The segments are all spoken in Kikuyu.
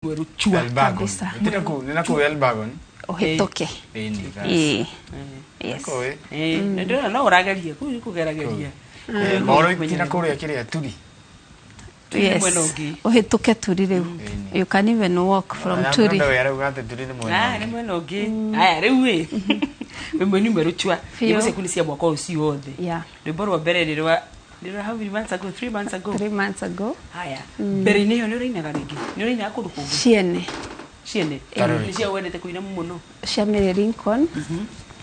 Mwerũ chua. Elbagon. Kabisa. Nĩ kũu, nĩ na kũu Elbagon. Ũhĩtũke. Ĩni. Ĩĩ, yes. Kũu. Ĩĩ, nĩ ndĩrona no ũrageria kũu nĩ kũgerageria. Mohoro itina kũrĩa kĩrĩa turi. Turi Yes. mwena ũngĩ. Ũhĩtũke Turi rĩu. You can even walk from Turi. Ndå arauga atĩ turi nĩ mwena Ah, nĩ ũngĩ. mwena ũngĩ. Aya, rĩu ĩ wĩ mũini mwerũ chua. Biũ. Nyĩmbo ciaku nĩ cia mwaka ũyũ ciothe. Rwĩmbo rwa mbere nĩ rwa how many months ago? 3 months ago. 3 months ago. Haya, mbere-inĩ ĩyo nĩ ũrainaga rĩngĩ? Nĩ ũrainaga kũndũ kũngĩ? Ciene. Ciene. Tarũrĩ. Nĩ cia wendete kũina mũno? Cia Mary Lincoln,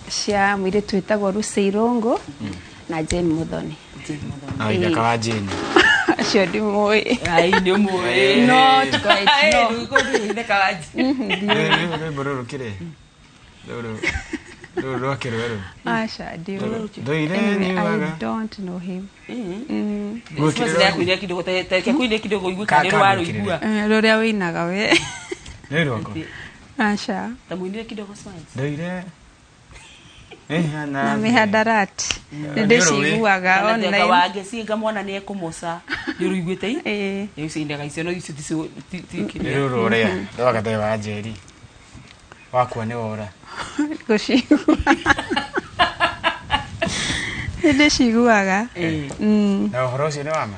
cia mũirĩtu wĩtagwo Lucy Irũngũ na Jane Muthoni. Jane Muthoni. Na ithaka wa Jane. Acio ndimũĩ. Ai, nĩ ũmũĩ. Not quite, no. Ithaka wa Jane. Rĩu rwĩmbo rũrũ kĩrĩ rũrũ rũrũ rwa kĩrwerũ. Aca, ndiũĩ. Ndũire Anyway, I nyuaga. don't know him. Gwĩkĩrĩrwo- Kũina kidogo, ta kũina kidogo igue Ka- kana ka nĩ warũigua. Eh, rũrĩa wĩinaga we. Nĩ rwakwa. Aca. Ta mũinĩre kidogo, Smiles. Ndũire ĩhana Na thĩ. mĩhandarati nĩ ndĩciguaga Kana online. wange cinga mwana nĩ ekũmoca, nĩ ũrũiguĩte i? Ĩĩ. Ĩ, icio inaga icio, no icio ticio ti Nĩ kĩrĩa. rũrũ ũrĩa rwa gatee wa Njeri. Wakua nĩ wora. Gũcigua nĩ ndĩciguaga. Ĩĩ. Na ũhoro ũcio nĩ wa ma?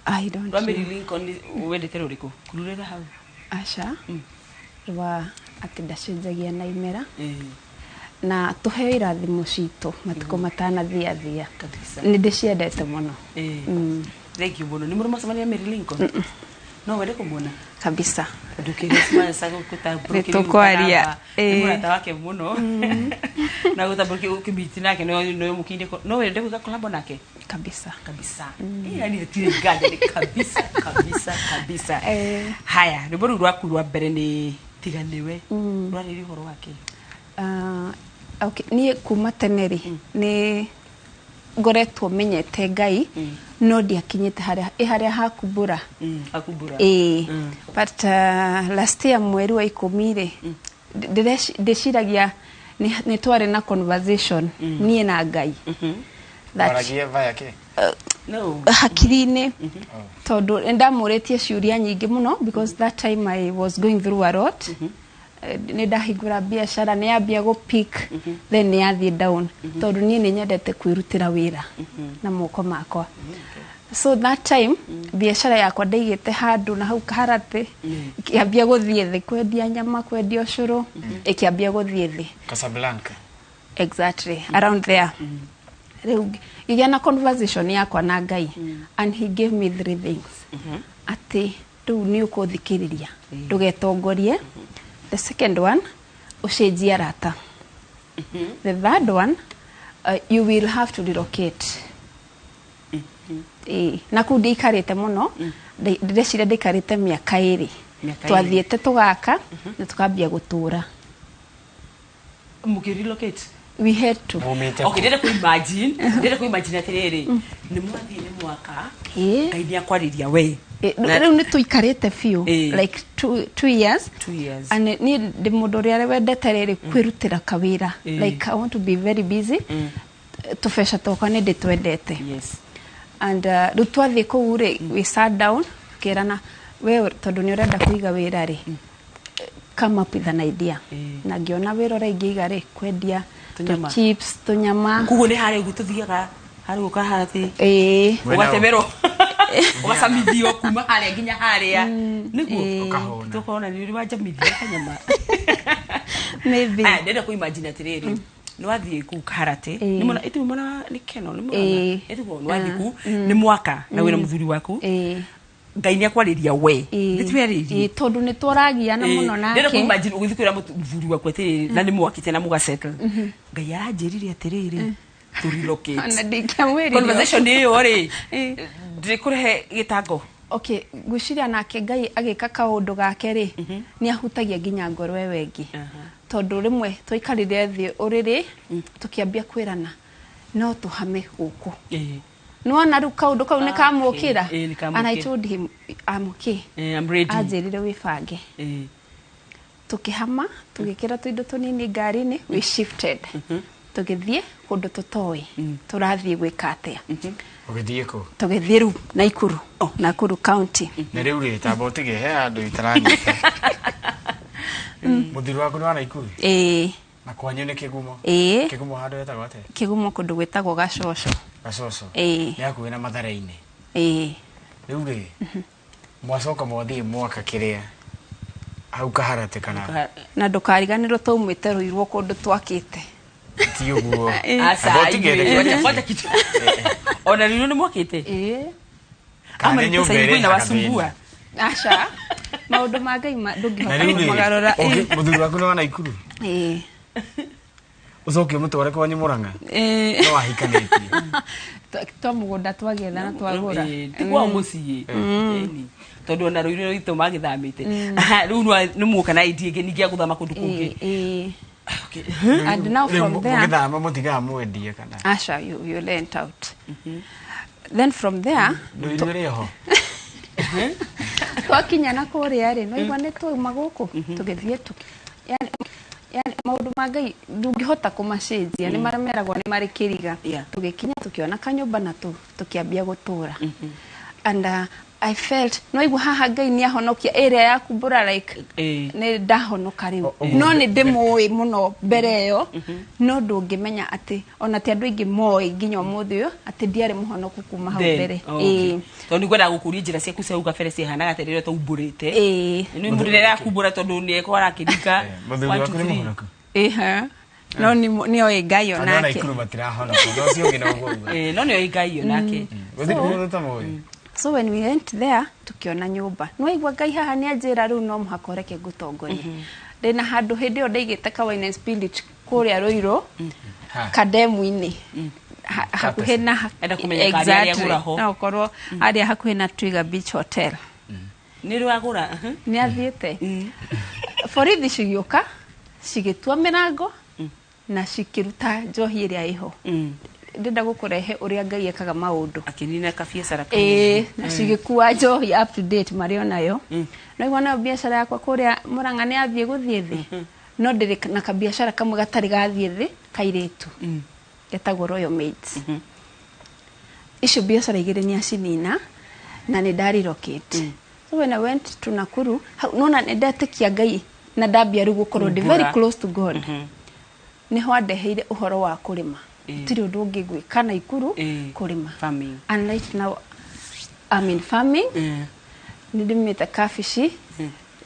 I don't Rwa Mary know. Lincoln wendete rũrĩkũ? Kururĩra hau. Aca, rwa atĩ ndacenjagia na imera Ĩĩ. na tũheo irathimo citũ matukũ matanathiathia. Kabisa. Nĩ ndĩciendete mũno. Ĩĩ. Thank you mũno. Nĩ mũrĩ mwacemania Mary Lincoln? No wende kũmuona? Kabisa. Nĩ Nĩtũkwaria. nĩ Ĩĩ. mũrata wake mũno na gũtambũrũkia ũkĩmiti nake no mũkinde, no wende gwĩka collabo nake? Kabisa. Kabisa. Ĩ, yani hatirĩ nganja, nĩ kabisa kabisa kabisa. Haya, rwĩmbo rũu rwaku rwa mbere nĩ Tiga Nĩwe, rwarĩria ũhoro wake. Ah, okay. Niĩ kuma tene rĩ, nĩ ngoretwo menyete Ngai, no ndiakinyĩte harĩa ĩ harĩa hakumbũra. Akumbũra. Ĩĩ, but last year mweri wa 10 rĩ, ndĩciragia nĩ twarĩ na conversation niĩ na Ngai that Waragia vaya kĩ? No. Hakiri-inĩ, tondũ nĩ ndamũrĩtie ciũria nyingĩ mũno because that time I was going through a lot. Nĩ ndahingũra biacara, nĩ yambia gũ pick, then nĩ yathiĩ down, tondũ niĩ nĩ nyendete kwĩrutĩra wĩra na moko makwa. So that time biacara yakwa ndaigĩte handũ na hau kaharatĩ ĩkĩambia gũthiĩ thĩ, kwendia nyama, kwendia ũcũrũ, ĩkĩambia gũthiĩ thĩ. Casablanca. Exactly, around there. Rĩu ngĩgĩa na conversation yakwa na Ngai and he gave me three things, atĩ rĩu nĩ ũkũthikĩrĩria, ndũgetongorie. The second one, ũcenjie arata. The third one, you will have to relocate. Ĩĩ, na kũu ndiikarĩte mũno. Ndĩreciria ndaikarĩte mĩaka 2. Mĩaka. Twathiĩte tũgaka na tũkambia gũtũra. Mũkĩ relocate? We had to. Mumĩte Okay, ndĩrenda kũ imagine atĩrĩrĩ, nĩ mwathiĩ, nĩ mwaka, Ngai nĩ akwarĩria we. Rĩu nĩ tũikarĩte biũ like 2 years. 2 years. And niĩ ndĩ mũndũ ũrĩa wendete rĩrĩ kwĩrutĩra kawĩra. Like I want to be very busy. Tũbeca twakwa nĩ ndĩtwendete. And rĩu twathiĩ kũu rĩ, we sat down, tukĩrana, we tondũ nĩ ũrenda kũiga wĩra rĩ, come up with an idea. Na ngĩona wĩra ũrĩa ingĩiga rĩ, kwendia Tũnyama. tũ chips, tũnyama. Koguo nĩ harĩa ũguo tũthiaga harĩa ũguo kaharatĩ? Ĩĩ. Mwena Ũgatemerwo, ũgacamithio kuma harĩa nginya harĩa nĩguo Ũkahũna. Tũkona nĩ ũrĩ wanjamithia kanyama. Maybe. Aya, ndĩrenda kũ imagine atĩrĩrĩ, nĩ wathiĩ kũu kaharatĩ, nĩ mwena ĩtiguo mwena wa nĩ keno nĩ mwena ĩtiguo nĩ wathiĩ kũu nĩ mwaka na wĩna mũthuri waku. Ngai nĩ akwarĩria we. Nĩ twerĩirie. Ĩĩ, tondũ nĩ tũragiana mũno Ndĩrenda nake. kũ imagine ũgĩthiĩ kwĩra mũthuri waku atĩrĩrĩ, na nĩ mwakĩte na mũgasettle, Ngai aranjĩrire atĩrĩrĩ, tũ relocate. Ona ndingĩamwĩrire. Conversation ĩyo rĩ, ndĩkũrehe gĩtango? Okay, ngwĩciria nake Ngai agĩka kaũndũ gake rĩ, nĩ ahutagia nginya ngoro ĩyo ĩngĩ, tondũ rĩmwe twaikarire thĩ ũrĩrĩ tũkĩambia kwĩrana no tũhame gũkũ. Nĩwona rĩu kaũndũ kau nĩ kamũkĩra. Ĩĩ, nĩ kamũkĩra. And I told him I'm okay. Eh, I'm ready. Anjĩrire wĩbange. Tũkĩhama, tũgĩkĩra tũindo tũnini ngari-inĩ, we shifted. Tũgĩthiĩ kũndũ tũtoĩ tũrathiĩ gwĩka atĩa. Ũgĩthiĩ kũ? Tũgĩthiĩ rĩu Naikuru, Nakuru County. Na rĩu rĩ, tamba ũtige he handũ itaranyita. Mũthuri waku nĩ wa Naikuru? Ĩĩ. Na kwanyu nĩ Kĩgumo? Ĩĩ. Kĩgumo handũ hetagwo atĩa? Kĩgumo kũndũ gwĩtagwo Gacoco. Gacoco? Ĩĩ. Nĩ hakuhĩ na Mathare-inĩ? Ĩĩ. Rĩu rĩ, mwacoka mwathiĩ mwaka kĩrĩa hau Kaharatĩ kana? Na ndũkariganĩrwo twaumĩte Ruiru kũndũ twakĩte. Ti ũguo. Aca, Amba ũtige ithuĩ, reke. ngoja kitu. Ona Ruiru nĩ mwakĩte? Ĩĩ. Kana Ama nĩ ni nyũmba pesa ilikuwa ĩrehaga inawasumbua? thĩna. Aca. Maũndũ ma Ngai Na ndũngĩhota rĩu rĩ, kũmagarũra. mũthuri waku nĩ wa Naikuru? Ĩĩ. Ũcoke ũmũtware kwanyu Mũrang'a? Ĩĩ. No wahikanĩtie. Twa mũgũnda twagetha na twagũra. Ti kwao mũciĩ. Ĩni. Tondũ ona Ruiru rwitũ magĩthamĩte. Rĩu nĩ muoka na idea ĩngĩ ningĩ ya gũthama kũndũ kũngĩ. Ĩĩ. Okay. And now Rĩu from there, mũgĩthama mũtigaga mwendia kana? Asha, you rent out. Then from there, Ruiru ĩrĩ ho? twakinya na kũrĩa rĩ, no igua nĩ twauma gũkũ, tũgĩthiĩ yani maũndũ ma Ngai ndũngĩhota kũmacenjia, nĩ marĩa meragwo nĩ marĩ kĩriga. Tũgĩkinya tũkĩona kanyũmba na tũkĩambia gũtũra. And I felt, no igua haha Ngai nĩ ahonokia area ya kumbũra like nĩ ndahonoka rĩu. No nĩ ndĩmũĩ mũno mbere ĩyo, no ndũngĩmenya atĩ ona ti andũ aingĩ moĩ nginya ũmũthĩ ũyũ atĩ ndiarĩ mũhonoku kuma hau mbere. Tondũ nĩ ngwendaga gũkũria njĩra ciaku cia hau kabere cihanaga atĩa rĩrĩa ũtaumbũrĩte. Nĩ mũndũ rĩrĩa arakumbũra tondũ nĩ eko arakĩringa. Mũthuri One, waku two, nĩ three. mũhonoku? Ĩha. No nĩ oĩ Ngai Andũ a onake. Naikuru matirahonoka, ũndũ ũcio ũngĩ no ũguo uga. No nĩ oĩ Ngai onake. Gũtirĩ mũndũ ũtamũĩ. So when we went there, tukiona nyũmba. No igua Ngai haha nĩ anjĩra rĩu no mũhaka ũreke ngũtongorie. Ndĩna handũ hĩndĩ ĩyo ndaigĩte ka wine and spirit kũrĩa Ruiru, kademu-inĩ. Hakuhĩ na Enda kũmenya kana nĩ arĩa Exactly. agũra ho. No ũkorwo arĩa hakuhĩ na Twiga Beach Hotel. Nĩ rĩ wagũra? Nĩ athiĩte. Borithi cigĩũka, cigĩtua mĩrango na cikĩruta njohi ĩrĩa ĩho. Ndĩrenda gũkũrehe ũrĩa Ngai ekaga maũndũ. Akĩnina kabiacara Ĩĩ, na cigĩkua njohi up to date marĩ onayo. No igua nayo biacara yakwa kũrĩa Mũrang'a nĩ yathiĩ gũthiĩ thĩ. No ndĩrĩ na kabiacara kamwe gatarĩ gathiĩ thĩ kairĩtu. Getagwo Royal Maids. Icio biacara igĩrĩ nĩ acinina na nĩ ndarelocate. So when I went to Nakuru, nona nĩ ndetĩkia Ngai na ndambia rĩu gũkorwo ndĩ very close to God. Nĩho andeheire ũhoro wa kũrĩma. Gũtirĩ ũndũ ũngĩ ngwĩka Naikuru kũrĩma. Farming. And right now I'm in farming. Nĩ ndĩmĩte kabici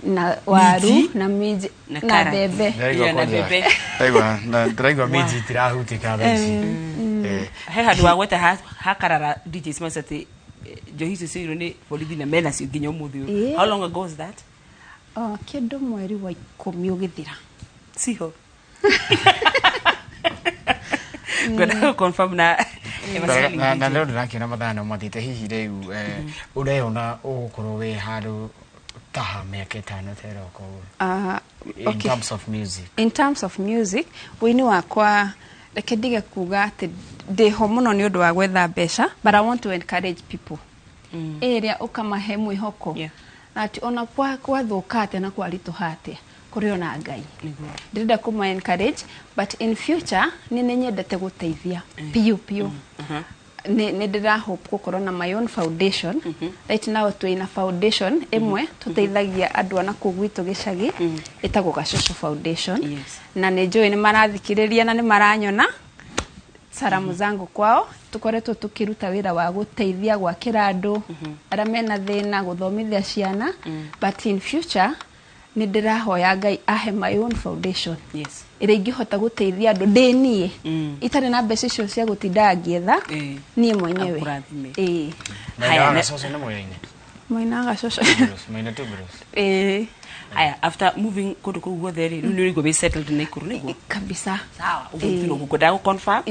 na waru na minji Na na carrots. mbembe. Ndĩraigua Yeah, na kwanja. mbembe. Ndĩraigua minji itirahutĩka thaa ici. He handũ wagweta hakarara DJ Smash atĩ njohi icio ciirwo nĩ borithi na mena cio nginya ũmũthĩ ũyũ. How long ago was that? Kĩndũ mweri wa 10 ũgĩthira. Siho. Ngwenda confirm na Na leo ndĩrakĩona mathaa no mathiĩte hihi rĩu ũreyona ũgũkorwo wĩ handũ taha mĩaka 5 ta ĩroka ũguo? In terms of music. In terms of music, wĩini wakwa reke ndige kuga atĩ ndĩho mũno nĩ ũndũ wa gwetha mbeca, but I want to encourage people. Ĩrĩa ũkamahe mwĩhoko. Atĩ ona kwathũka atĩa na kwaritũha atĩa, kũrĩ ona Ngai. Ndĩrenda kũma encourage, but in future nĩ nyendete gũteithia piũ piũ. Nĩ ndĩra hope gũkorwo na my own foundation. Right now twĩna foundation ĩmwe tũteithagia andũ a nakũu gwitũ gĩcagi, ĩtagwo Gacoco Foundation. Na nĩ njũĩ nĩ marathikĩrĩria na nĩ maranyona. Salamu zangu kwao. Tũkoretwo tũkĩruta wĩra wa gũteithia gwakĩra andũ arĩa mena thĩna, gũthomithia ciana. But in future nĩ ndĩrahoya Ngai ahe my own foundation. Ĩrĩa ingĩhota gũteithia andũ ndĩ niĩ. Itarĩ na mbeca icio cia gũtinda ngĩetha, niĩ mwenyewe. Akũrathime. Maina wa Gacoco nĩ mũyaine? Maina wa Gacoco. Maina Tuberose. Haya, after moving kũndũ kũu guothe rĩ, rĩu nĩ ũraigua wĩ settled Naikuru nĩguo? Kabisa. Sawa, ũguo gũtirĩ ũguo ngwendaga gũ confirm.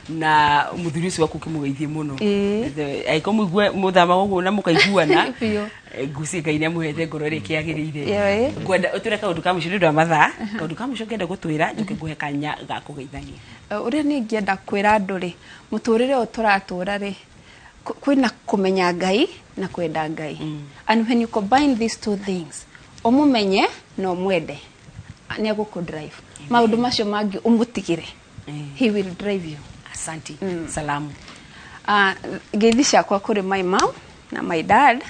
Na mũthuri ũcio waku ũkĩmũgeithie mũno. Angĩkorwo mũigue mũthama ũguo na mũkaiguana, Biũ. Ngucie Ngai nĩ amũhete ngoro ĩrĩa ĩkĩagĩrĩire. Ngwenda ũtwĩre kaũndũ ka mũico nĩ ũndũ wa mathaa. Kaũndũ ka mũico ngenda gũtwĩra, njoke ngũhe kanya ga kũgeithania. Ũrĩa niĩ ingĩenda kwĩra andũ rĩ, mũtũrĩre ũyũ tũratũra rĩ, kwĩna kũmenya Ngai na kwenda Ngai. And when you combine these two things, ũmũmenye na ũmwende, nĩ egũkũ drive. Maũndũ macio mangĩ ũmũtigĩre. He will drive you. Asante. Salamu. Ngeithi ciakwa kũrĩ my mom na my dad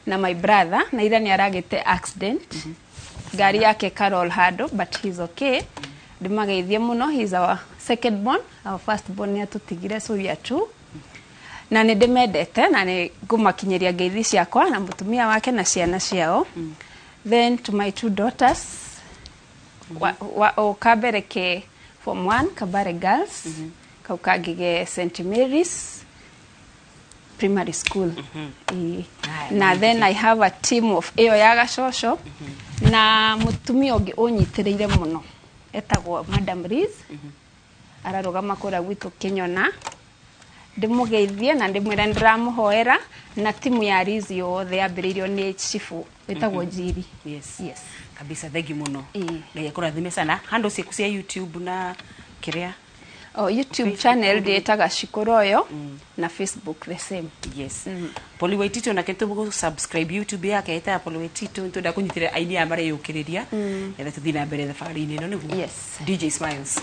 na my brother, na ira nĩ aragĩte accident. Ngari yake Carol handũ, but he's okay. Ndĩmageithie mũno. He's our second born. Our first born nĩ atũtigire, so we are two. Na nĩ ndĩmendete na nĩ ngũmakinyĩria ngeithi ciakwa na mũtumia wake na ciana ciao. Then to my two daughters, o kambere ke form 1 Kabare Girls, kau kangĩ ge St Mary's Primary School. Ĩĩ. Na then I have a team of ĩyo ya gacoco na mũtumia ũngĩ ũnyitĩrĩire mũno etagwo Madam Liz, ararũgama kũrĩa gwitũ Kĩnyona. Ndĩmũgeithie na ndĩmwĩre ndĩramũhoera, na timu ya Liz yothe yambĩrĩirio nĩ chifu wĩtagwo Njiri. Yes. Yes. Kabisa, thank you muno. Ĩĩ. Ngai akũrathime sana. Handũ ciaku cia YouTube na kĩrĩa? Oh, YouTube Facebook, channel ũndũ- ndĩĩtaga Shikoroyo, na Facebook the same. Yes. Polly Waititu nake tũgũ subscribe YouTube yake ĩtaga Polly Waititu, nĩtwenda kũnyitĩrĩra aini aya mareyũkĩrĩria getha tũthiĩ na mbere thabarĩ-inĩ ĩno nĩguo. Yes. DJ Smiles.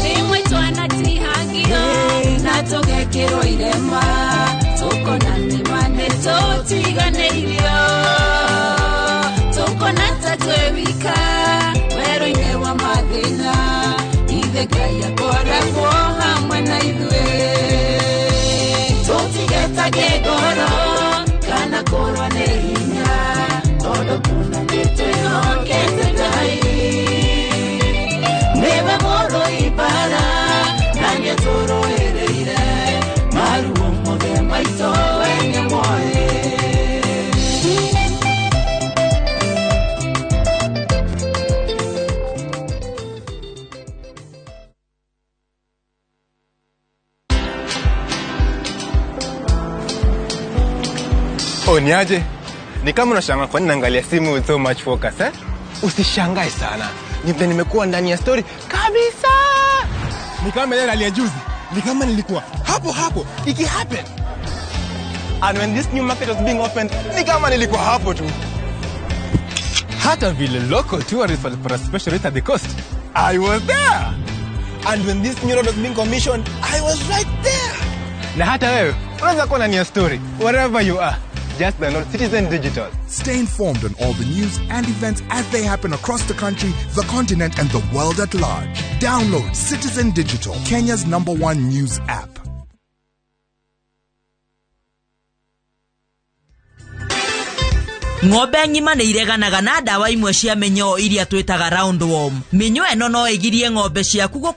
Rĩmwe twanatihangio na tũgekĩrwo irema, tũkona nĩma nĩ tũtiganĩirio, tũkona ta twĩ wika werũ-inĩ wa mathĩna, ithe Ngai akoragwo hamwe na ithuĩ. Tũtigetage ngoro kana kũrwo nĩ hinya, tondũ kuna nĩ twĩhokete Ngai. Niwe mũrũi mbara na nĩatũrũĩrĩire, maruo mothe maitũ we nĩamoĩ. Oh, niaje? Ni kama unashangaa kwa nini naangalia simu with so much focus, eh? Usishangae sana. Ni vile nimekuwa ndani ya story kabisa. Ni kama ile ya juzi. Ni kama nilikuwa hapo hapo iki happen. And when this new market was being opened, ni kama nilikuwa hapo tu. Hata vile local tourists walipata special rate at the coast, I was there. And when this new road was being commissioned, I was right there. Na hata wewe unaweza kuwa ndani ya story wherever you are. Just download Citizen Digital. Stay informed on all the news and events as they happen across the country, the continent, and the world at large. Download Citizen Digital, Kenya's #1 news app. Ng'ombe ng'ima nĩ ireganaga na ndawa imwe cia mĩnyoo iria twĩtaga roundworm. Mĩnyoo ĩno no ĩgirie ng'ombe ciaku.